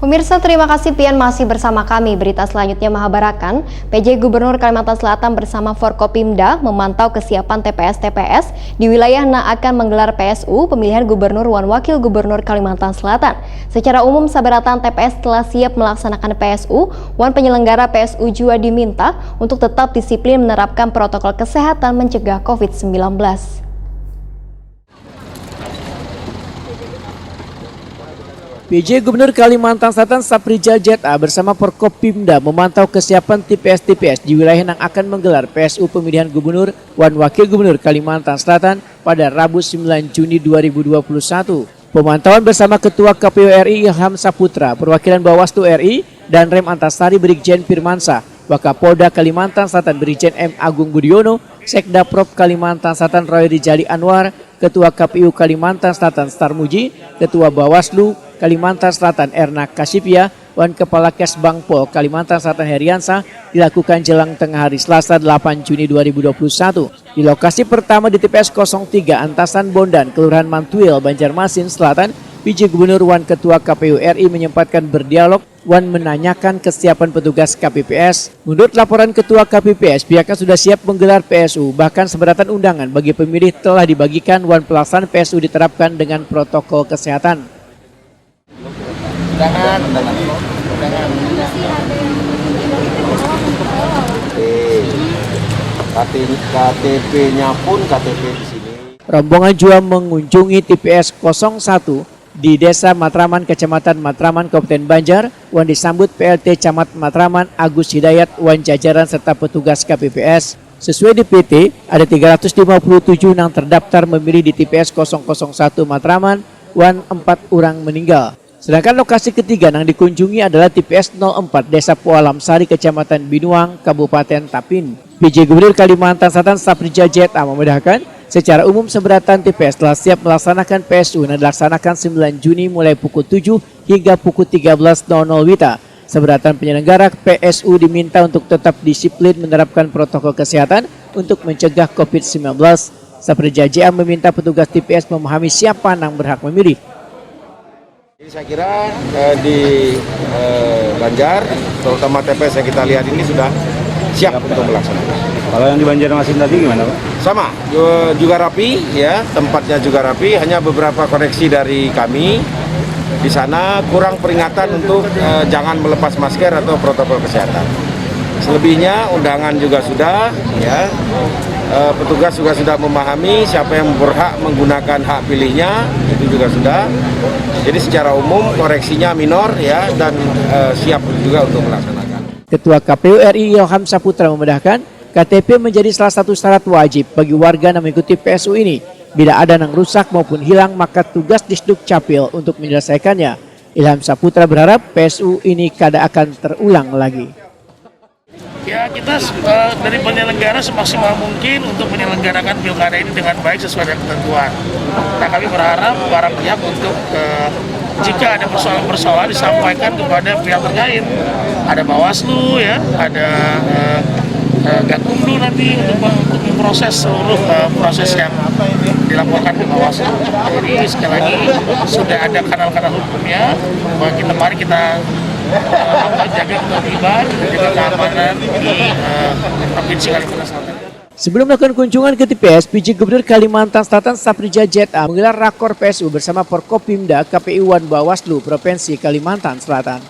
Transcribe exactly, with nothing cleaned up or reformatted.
Pemirsa, terima kasih pian masih bersama kami. Berita selanjutnya mahabarakan, P J Gubernur Kalimantan Selatan bersama Forkopimda memantau kesiapan T P S-T P S di wilayah nang akan menggelar P S U pemilihan gubernur wan wakil gubernur Kalimantan Selatan. Secara umum, sabarataan T P S telah siap melaksanakan P S U wan penyelenggara P S U jua diminta untuk tetap disiplin menerapkan protokol kesehatan mencegah covid sembilan belas. P J Gubernur Kalimantan Selatan Saprijal Z A bersama Forkopimda memantau kesiapan T P S-T P S di wilayah yang akan menggelar P S U pemilihan gubernur wan wakil gubernur Kalimantan Selatan pada Rabu sembilan Juni dua ribu dua puluh satu. Pemantauan bersama Ketua K P U R I Ilham Saputra, perwakilan Bawaslu R I, Danrem Antasari Brigjen Firmansyah, Wakapolda Kalimantan Selatan Brigjen M Agung Budiono, Sekda Prop Kalimantan Selatan Roy Rijali Anwar, Ketua K P U Kalimantan Selatan Starmuji, Ketua Bawaslu Kalimantan Selatan Erna Kasipia, wan Kepala Kesbangpol Kalimantan Selatan Heriansah dilakukan jelang tengah hari Selasa delapan Juni dua ribu dua puluh satu. Di lokasi pertama di T P S kosong tiga Antasan Bondan, Kelurahan Mantuil, Banjarmasin Selatan, P J Gubernur wan Ketua K P U R I menyempatkan berdialog wan menanyakan kesiapan petugas K P P S. Menurut laporan Ketua K P P S, pihaknya sudah siap menggelar P S U, bahkan seberatan undangan bagi pemilih telah dibagikan wan pelaksanaan P S U diterapkan dengan protokol kesehatan. Undangan, undangan, undangan. Oke. K T P-nya pun K T P di sini. Rombongan jua mengunjungi T P S kosong satu di Desa Matraman, Kecamatan Matraman, Kabupaten Banjar, wan disambut P L T Camat Matraman Agus Hidayat wan jajaran serta petugas K P P S. Sesuai D P T, ada tiga ratus lima puluh tujuh nang terdaftar memilih di T P S kosong kosong satu Matraman wan empat urang meninggal. Sedangkan lokasi ketiga nang dikunjungi adalah T P S nol empat Desa Pualam Sari, Kecamatan Binuang, Kabupaten Tapin. P J Gubernur Kalimantan Selatan Saprijal Z A memudahkan, secara umum seberatan T P S telah siap melaksanakan P S U yang dilaksanakan sembilan Juni mulai pukul tujuh hingga pukul tiga belas nol nol WITA. Seberatan penyelenggara P S U diminta untuk tetap disiplin menerapkan protokol kesehatan untuk mencegah covid sembilan belas. Saprijal Z A meminta petugas T P S memahami siapa nang berhak memilih. Jadi saya kira eh, di eh, Banjar, terutama T P S yang kita lihat ini sudah siap untuk melaksanakan. Kalau yang di Banjarmasin tadi gimana, Pak? Sama, ju- juga rapi, ya, tempatnya juga rapi, hanya beberapa koreksi dari kami. Di sana kurang peringatan untuk eh, jangan melepas masker atau protokol kesehatan. Selebihnya undangan juga sudah, ya. Eh, petugas juga sudah memahami siapa yang berhak menggunakan hak pilihnya, itu juga sudah. Jadi secara umum koreksinya minor, ya, dan eh, siap juga untuk melaksanakan. Ketua K P U R I Ilham Saputra memudahkan, K T P menjadi salah satu syarat wajib bagi warga yang mengikuti P S U ini. Bila ada yang rusak maupun hilang, maka tugas Disduk Capil untuk menyelesaikannya. Ilham Saputra berharap P S U ini kada akan terulang lagi. Ya, kita eh, dari penyelenggara semaksimal mungkin untuk menyelenggarakan pilkada ini dengan baik sesuai dengan ketentuan. Nah, kami berharap para pihak untuk eh, jika ada persoalan-persoalan disampaikan kepada pihak terkait. Ada Bawaslu, ya, ada eh, eh, Gakumdu nanti untuk, untuk memproses seluruh eh, proses yang dilaporkan ke Bawaslu. Jadi sekali lagi sudah ada kanal-kanal hukumnya, bahwa kita mari kita eh, apa, jaga ketertiban, jaga keamanan di eh, Provinsi Kalimantan Selatan. Sebelum melakukan kunjungan ke T P S, P J Gubernur Kalimantan Selatan Saprijal Z A menggelar rakor P S U bersama Forkopimda, K P U wan Bawaslu Provinsi Kalimantan Selatan.